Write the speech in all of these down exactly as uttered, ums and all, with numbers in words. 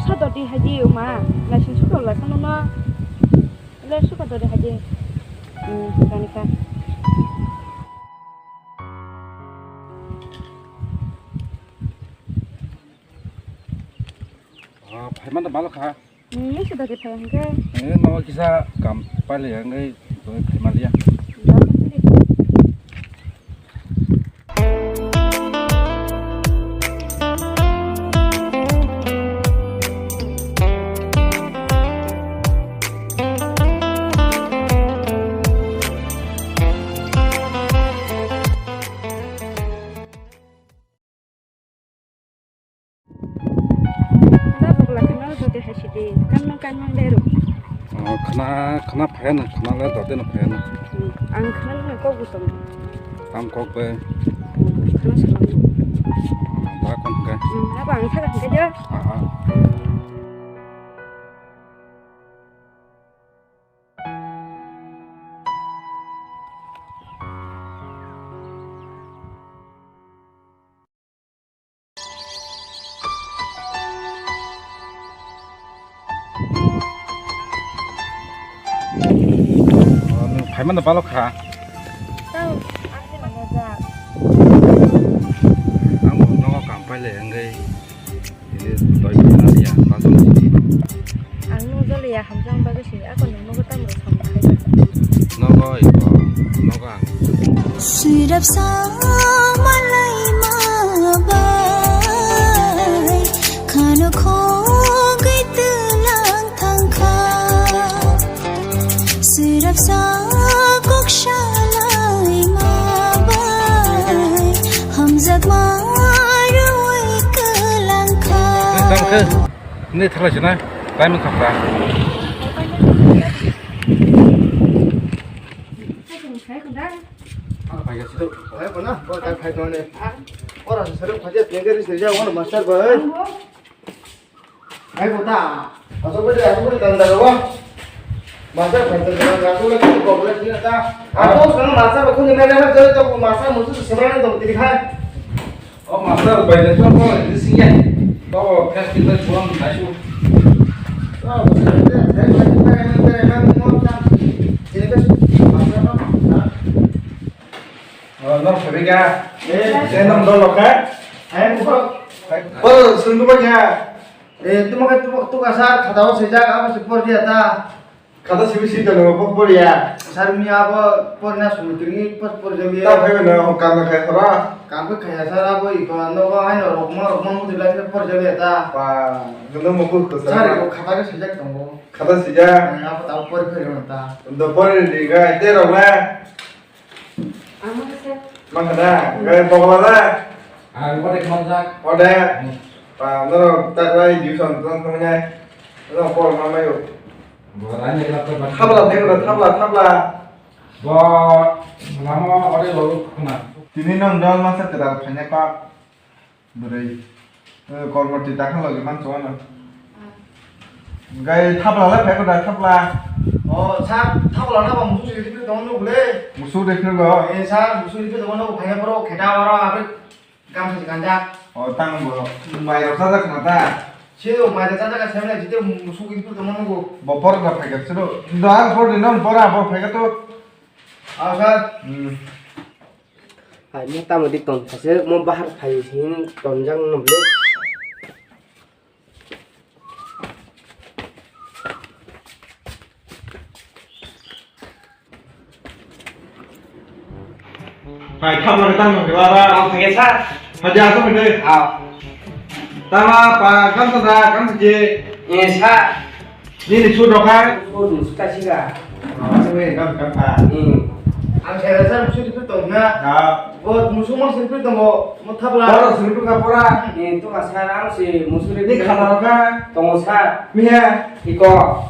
Dodi haji uma, naising suka la kanu no. Le suka dodi haji. Hmm, kani ka. Ah, phaimano balo kha. Hmm, sudah kita hingke. Eh, mau kisa kam pale yang ngai, tu phaimaliya. Tabuk la khna jodi hai sidi, kan no kan mang deru. Oh, khna, khna phaya na, khna le dode no phaya na. Hmm, ang khna no kok bu tong. Tam kok be. Khna salam. Ba kon ke. Hmm, abo ang thaga ke ja. Ah, ah. Phaimano balo kha. Tao, ang se mano ja. Ang bo nogo kam paile wngwi. Ini doi phaimano ya, bathroom sini. Ang no joliya hamjang bagwi sini, ako nung nogo tamo samung khai. Nogo iko, nogo ang. Sirap sa malai ma bai, khano khogwi tlang thangkha. Sirap sa kok salai ma bai, hamjak ma roi kwlang kha. Tang khe, ne thala sina, tai mung khapra. Hai ko na, bo tai phai no ne. Ora se sero khaje pengeri se ja wano master bai. Hai ko ta. Aso ko de, aso ko de tanda ro. Master phai tanda ro, aso ko de ko bole ni ta. Aso ko master ko ni mele ma joi to master musu se mele to tiri khai. O master bai de to ko ni singe. To festival chuang na shu. To se de, de, de, de, de, de, de, de, de, de, de, master no. Oh, no, sabi ka? Eh. Saya enam dolo ka? Hai, buka. Hai. Oh, sungguh banyak. Eh, tu makai tu tu kasar, kata awak sejak apa sih por dia ta? Kata sih sih tu lo, por ya. Sar mi apa por na sungguh tinggi, pas por jadi. Tahu hai mana, kamu kayak apa? Kamu kayak sar apa itu, ando kau hai no, rokma, rokma mutu lagi por jadi ta. Pa, itu mau kau kesana. Sar itu kata ke sejak tunggu. Kata sejak. Eh, apa tahu por por yang ta? Untuk por di ga, itu rokma. Ang ma khe se. Ma khe da? Gai bokla da? Ang ode khonjak. Ode? Hmm. Pa, norok tak lai division tong tong nai. Norok por ma mayo. Bo rani la to ba. Thabla, thabla, thabla, thabla. Bo lama ode lo khuna. Tini nong dol masa kedal phanya kok. Bwrwi. Eh, kormo twi dakhang logi mancho ano. Ah. Gai thapla lai phai ko da thapla. O, sir, thapla na ba musu rikri tongo no bole. Musu rikri go. Eh, sir, musu rikri tongo no phai na poro kheta oro abe gam sa ganja. O, tang bo. Mai rok sa jak na ta. Se o mai rok sa jak ka semle jite musu rikri tongo no go. Bo por da phai ka sero. Da por di non por a bo phai ka to. Ah, sir. Hmm. Hai, mo tamo dik ton phase, mo bahar phai hin tonjak no ble. Hai, kham lagi tang nang kebara. Ang phage sir. Haja asam ini. Ah. Tama pa kam sada kam je. Ini sir. Nini su dokai? Su dun su ta siga. Ah, sebe kam kam pa. Hmm. Ang saya rasa musu di tong na. Ah. Bo musu mo sirpi tongo, mo thapla. Pora sirpi ka pora. Hmm, to ka sir ang si musu di. Ni khana ka? Tongo sir. Miya. Iko.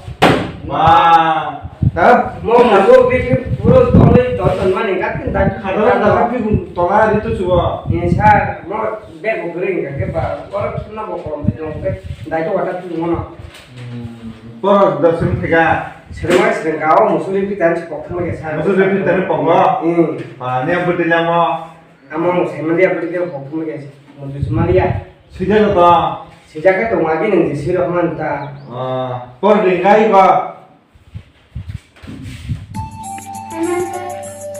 Wah. Tap. Mo musu di puro tole ton ton mani katin tak. Khana ka pi gun tola di tu suwa. Ni sir, mo bag bo gring ka ke ba. Pora na bo kom di dong ke. Dai to wata tu mo na. Hmm, borok da sering thega. Sering mai sering ka o musu ri pitan se pok thang ke sa. Musu ri pitan pok mo? Hmm. Pa, ni ang budi lamo. Amo mo sai mandi abdi ke pok thang ke. Musu sumaliya. Sida no to. Sijak khe tong agi nung jisui rok man ta. Ah, por ri gai ba.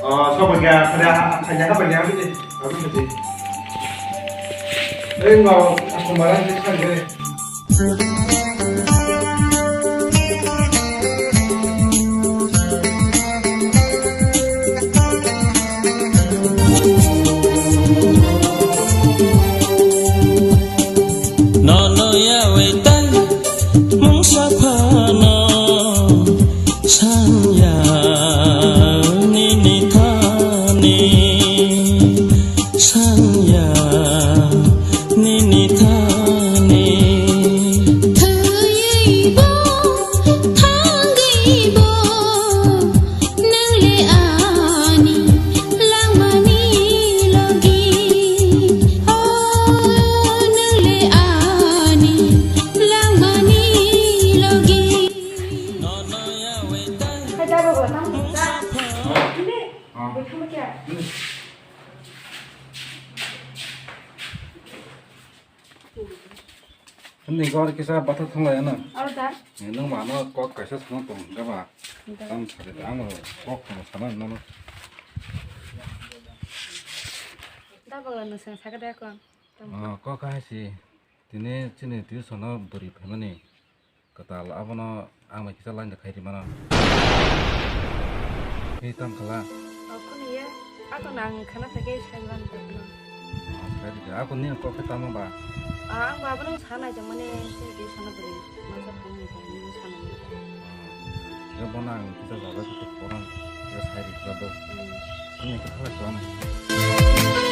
Ah, sobo kya, kaya, kaya ka ba kya, abi de, abi de. Eh, mau, aku marah sih kan, eh. Nono yawi tang mungsa phano sanya nini thani, sanya nini thani. Thwibo, thangwibo, nang le ani langmani logi. O, nang le ani langmani logi. Hai, da, baba, tamo, da. Ini, bwthamu kya? Hwnwi gor kisa bathak thanglaiyana. Aro da? Eh, nwng mano kok kaisa sano tong hwnka ba? Da. Tam sakhe da, ang kok kono sana nano. Da bwla nwswng sakhe da kon. Ah, kok hai si. Tini chini tuition o bwrwi phaimani. Kwtal abono ang bai kisa line da khairi mano. Tei tang khala. Okhoni ye, ako nang khana thake saiman kono. Khairi kha, ako ni kok khe tamo ba? Ah, ang ba abono sana jomani, sini di sana beri, masa pun ni kok ni sana ni. Yo bono ang kisa jaga kisa porang, kisa sairi kisa do. Hmm. Ini kisa khala khala.